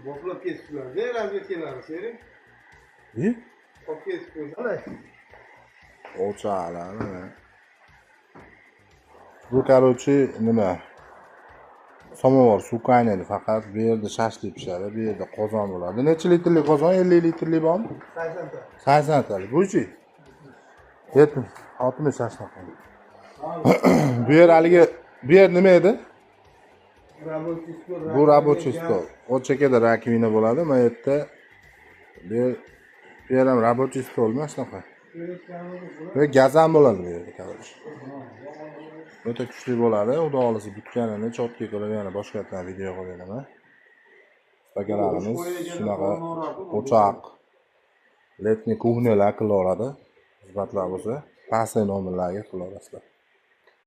Boplab ketibdilar-da, разведка lari, Serik. E? Olib ketib qo'ydilar. O'chaqlar mana. Bu, короче, nima? Samovar suv qaynaydi faqat. Bu yerda shashlik pishadi, bu yerda qozon bo'ladi. Necha litrli qozon? 50 litrli bormi? 80 ta. 80 talik. Buchi? 70, 60 shunaqa. Bu yer haligi, bu yer nima edi? Рабочий стол. Bu рабочий stol. O chekada раковина bo'ladi, mana yerda bu yer ham рабочий stol emas shunaqa. Va gaz ham bo'ladi bu yerda, короче. O'ta kuchli bo'ladi. Xudo xohlasa, bitganini чётко qilib yana boshqatdan video qilib beraman. Akalarimiz shunaqa o'choq, летний кухня lar qilaveradi. Xizmatlar bo'lsa, pastli nomerlarga qilaverasizlar.